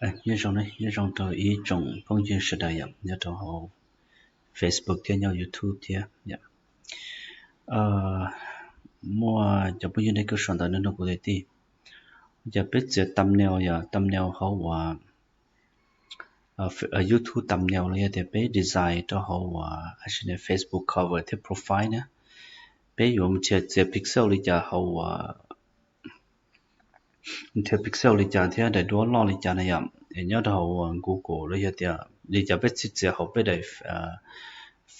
Nyob zoo, nyob zoo rau ib tsoom phooj ywg sawv daws yom, nyob rau hauv Facebook thiab nyob YouTube thiab yom. Muaj cov phooj ywg nej kuj sau ntawv nug kuv tiag tiag, cas peb txiav thumbnail yom, thumbnail hauv uas YouTube thumbnail los yog tias peb design rau hauv uas Facebook cover thiab profile na, peb yuav mus txiav pixel li cas hauv uas nrhiav pixel li cas thiab daim duab loj li cas na yom, es nyob rau hauv Google los yog tias li cas peb txiav txiav hauv peb daim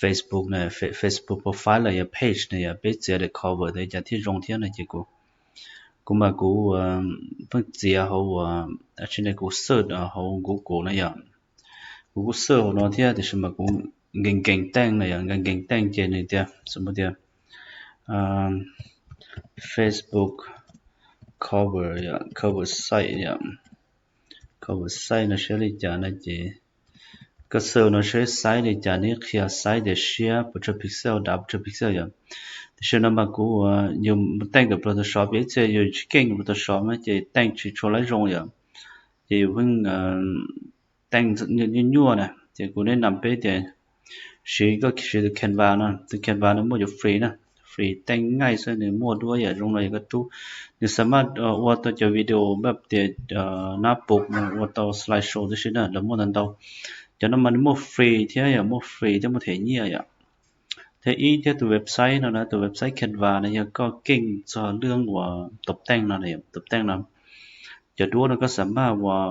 Facebook na, Facebook profile los yog page na yom, peb txiav daim cover li cas thiaj zoo thiab no ces kuv, kuv mas kuv pheej txiav hauv, kuv search hauv Google na yom, kuv kuj search hauv no thiab tiam sis mas kuv nkees nkees teej na yom, nkees nkees teej ces nws tias xws li tias Facebook cover, cover site, cover site no siab li cas no ces koj search no saib size li cas, nws qhia size tias siab pes tsawg pixel, dav pes tsawg pixel yom. Tiam sis no mas kuv yus teej ntawm Photoshop, ib txhia yus tsis keej Photoshop na ces teej tsis tshua laib zoo yom, ces yus pheej teej nyuaj nyuaj na. Ces kuv neb nam peb tias siv, koj siv tus Canva no, tus Canva no muaj cov free na, free teej ngaij xwb, nws muaj duab yam zoo no yog koj rub, nws xam maj ua tau cov video npaj tias nab pum no ua tau slide show tib si na, lawv muaj ntau ntau. Cov no mas nws muaj free thiab yom, muaj free thiab muaj them nyiaj yom. Thiab ib thiab tus website no na, tus website Canva no yog koj keej txog lub uas tau teej no, tau teej no, cov duab no koj xam maj uas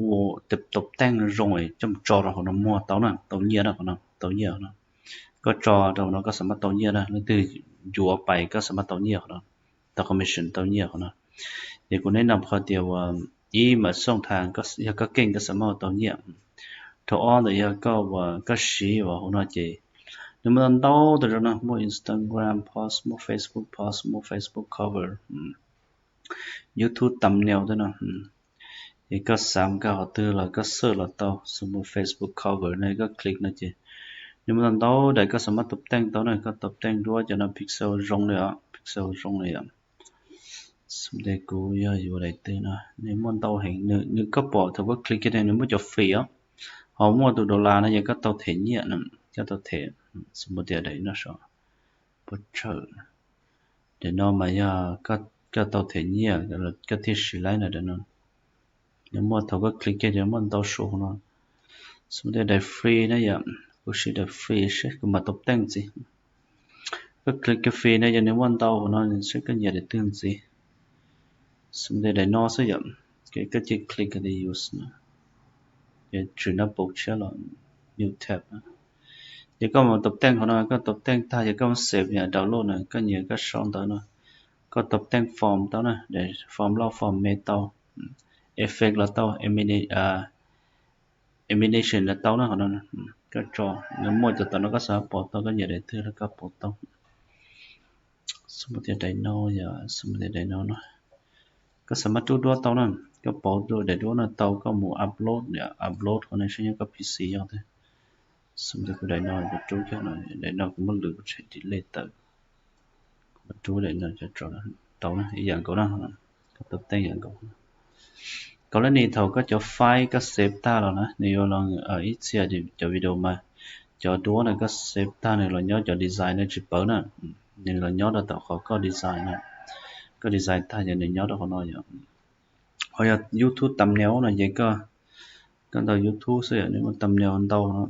ua tau teej zoo coj mus tso rau hauv no muag tau na, tau nyiaj na, qhov no tau nyiaj no. Koj tso rau hauv no koj xam maj tau nyiaj na, leej twg yuav pais koj xam maj tau nyiaj qhov no, tau commission tau nyiaj qhov no. Ces kuv neb nam qhov tias uas ib mas xooj thas yog koj keej koj xam maj ua tau nyiaj. Thaum ob ntawm yog koj uas koj siv uas hauv no ces nws muaj ntau ntau tas zog no, muaj Instagram post, muaj Facebook post, muaj Facebook cover, YouTube thumbnail tej no. Ces koj xav koj qhov twg los koj search los tau, xws li Facebook cover no koj click no ces nws muaj ntau ntau daim koj xam maj tau teej tau na, koj tau teej duab cov no pixel zoo li os, pixel zoo li os. Xws li kuv yog yuav daim twg no, nws muaj ntau heev, nws koj pom thaum koj click kiag nws muaj cov free os, ho muaj tus dollar no yog koj tau them nyiaj, koj tau them, xws li tias daim no so, pov tsawg, daim no mas yog koj tau them nyiaj koj thiaj siv laib na daim no. Nws muaj thaum koj click kiag ces muaj ntau su no. Xws li tias daim free na yom, kuv siv daim free seb kuv mam tau teej ntxiv. Koj click kiag free na yog nws muaj ntau no, seb koj nyiam daim twg ntxiv. Xws li tias daim no xwb yom, koj cia click tias use no, ces tshwm nab pum tshiab los new tab. Ces koj mus tau teej qhov no, koj tau teej tag ces koj mus save yom, download na, koj nyiam koj sau ntawv no, koj tau teej form tau na, form loj form me tau, effect los tau, animation los tau na, qhov no koj tso, nws muaj cov tom no koj xav pom tau, koj nyiam daim twg los koj pom tau. Xws li tias daim no yom, xws li tias daim no no, koj xav maj rub duab tau na, koj pauv daim duab no tau koj mus upload, upload qhov no saib nyob koj P C yog tiag. Xws li kuv daim no kuv rub kiag no, daim no kuv muab lwv kuv tshem delete tawm, kuv rub daim no tau ib yam nkaus na, koj tau teej ib yam nkaus. Koj lab nis thaum koj cov file koj save tag los na, nws yuav los ib txhia cov video mas cov duab no koj save tag nws los nyob cov design no tsis pawv na, nws los nyob rau tom qhov koj design no, koj design tag ces nws nyob rau qhov no yom. Ho yog YouTube thumbnail no ces koj ntaus YouTube xwb yom, nws muaj thumbnail ntau no,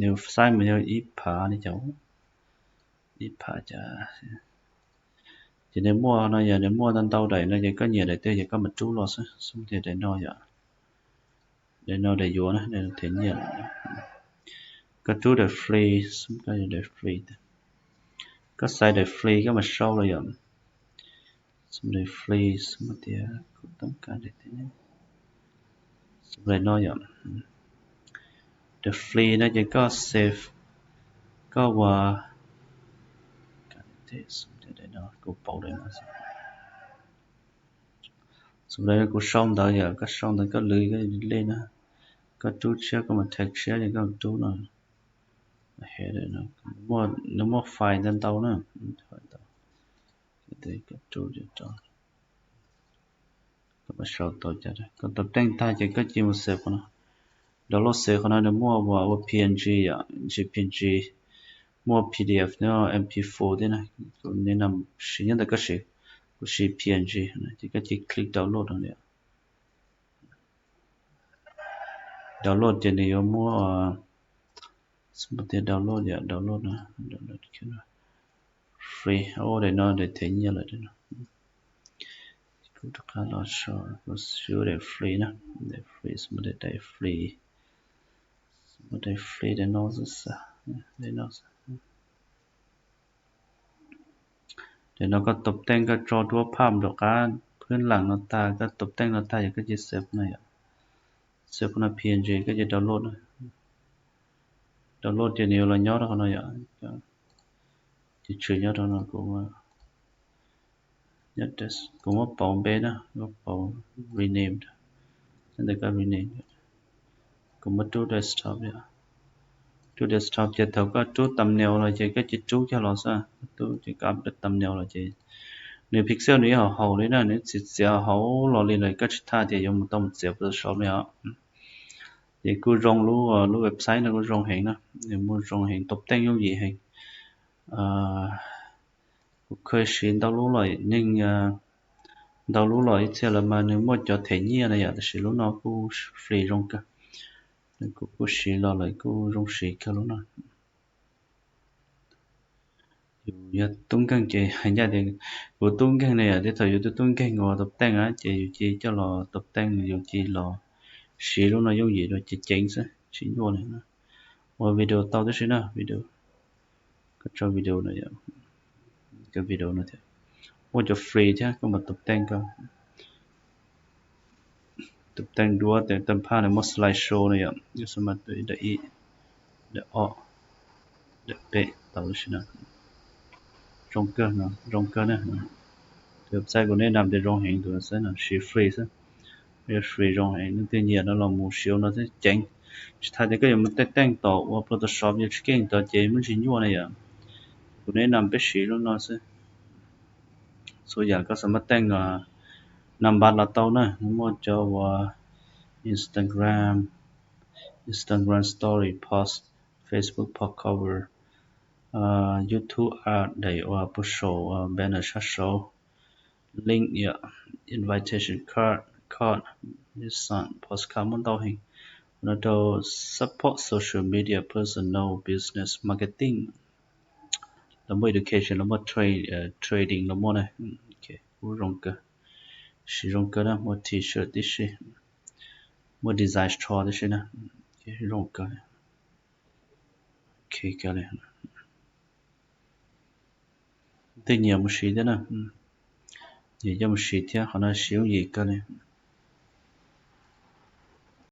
nws size mas yog ib phav li cas, ib phav cas. Ces nws muaj no yog nws muaj ntau ntau daim no ces koj nyiam daim twg ces koj mam rub los xwb. Xws li daim no yom, daim no daim yuav na, daim them nyiaj. Koj rub daim free, xws li koj yuav daim free, koj xaiv daim free koj mam sau los yom. Xws li daim free, xws li tias kuv toob kas daim, xws li daim no yom. Daim free no ces koj save, koj ua, kuv pauv daim no. Xws li kuv sau ntawv yom, koj sau ntawv koj lwv koj lej na, koj rub tshiab koj mam tag tshiab ces koj rub no. Nws muaj file ntau ntau na, koj rub rau. Sau tau cas, koj tau teej tag ces koj cia mus xev qhov no. Download xev qhov no nws muaj ua P N G yom, J P G, muaj P D F, MP four thiab na. Kuv siv nyob ntawm koj siv, kuv siv P N G, ces koj cia click download no. Download ces nws yuav muab, xws li tias download yom, download no, download free, daim no daim them nyiaj lawm no. Kuv rov qab los so, kuv siv daim free na, daim free, xws li daim free, xws li daim free daim no xwb, daim no xwb. Daim no koj tau teej koj tso duab phaj rov qab phwb lees no tag, koj tau teej no tag yog koj cia xev no yom. Xev no P N G koj cia download na. Download ces nws yuav los nyob rau qhov no yom. Ces tshwm nyob rau no, kuv muab pauv npe na, muab pauv rename, nyob ntawm koj rename. Kuv muab rub desktop yom. Rub desktop ces thaum koj rub thumbnail los ces koj cia rub kiag los xwb, rub ces koj up thumbnail los ces nws pixel nws ib hauv hauv li na, nws txiav txiav hauv los li lawm, koj tsis tha tias yuav mus tau mus txiav Photoshop li os. Ces kuj zoo lub, lub website no kuj zoo heev na, nws muaj zoo heev, tau teej yooj yim heev. Kuv kheev siv ntau lub los, neeg ntau lub los ib txhia lawm mas nws muaj cov them nyiaj na yom, tab sis lub no kuj free zoo kawg. Kuv kuj siv los lawm kuj zoo siv kawg lub no. Yus yog tub nkeeg ces hais ncaj tias kuv tub nkeeg ne yom, tej thaum yus tub tub nkeeg uas tau teej na ces yus cia coj los tau teej, yus cia los siv lub no yooj yim rau ces ceev xwb, tsis nyuaj li. Ua video tau tib si na, video, koj tso video no, koj video no thiab. Muaj cov free thiab, koj mam tau teej koj tus teej duab, tes teej phaj nws muaj slide show no yom, yus xav mas tus daim ib, daim ob, daim peb tau li si na. Zoo kawg no, zoo kawg na. Tus website kuv nej nam tias zoo heev, tus website no siv free xwb, free zoo heev, leej twg nyiam no los mus siv no thiab ceev. Tsis tas tias koj yuav mus teej teej tom ua Photoshop yuav tsis keej tod ces muaj tsis nyuaj na yom. Kuv nej nam peb siv lub no xwb. Txhua yam koj xav mas teej, nam npav los tau na, muaj cov uas Instagram, Instagram story post, Facebook post cover, YouTube ad, daim uas puag saum banner sab saud, link yom, invitation card, card, design postcard, muaj ntau heev. Ua no rau support social media, personal business marketing, los muaj education, los muaj trading, los muaj na. Kuj zoo kawg, siv zoo kawg na, muaj t-shirt tib si, muaj design tsho tib si na, zoo kawg. Tej nyiam mus siv thiab na, nyiam coj mus siv thiab, qhov no siv yooj yim kawg li.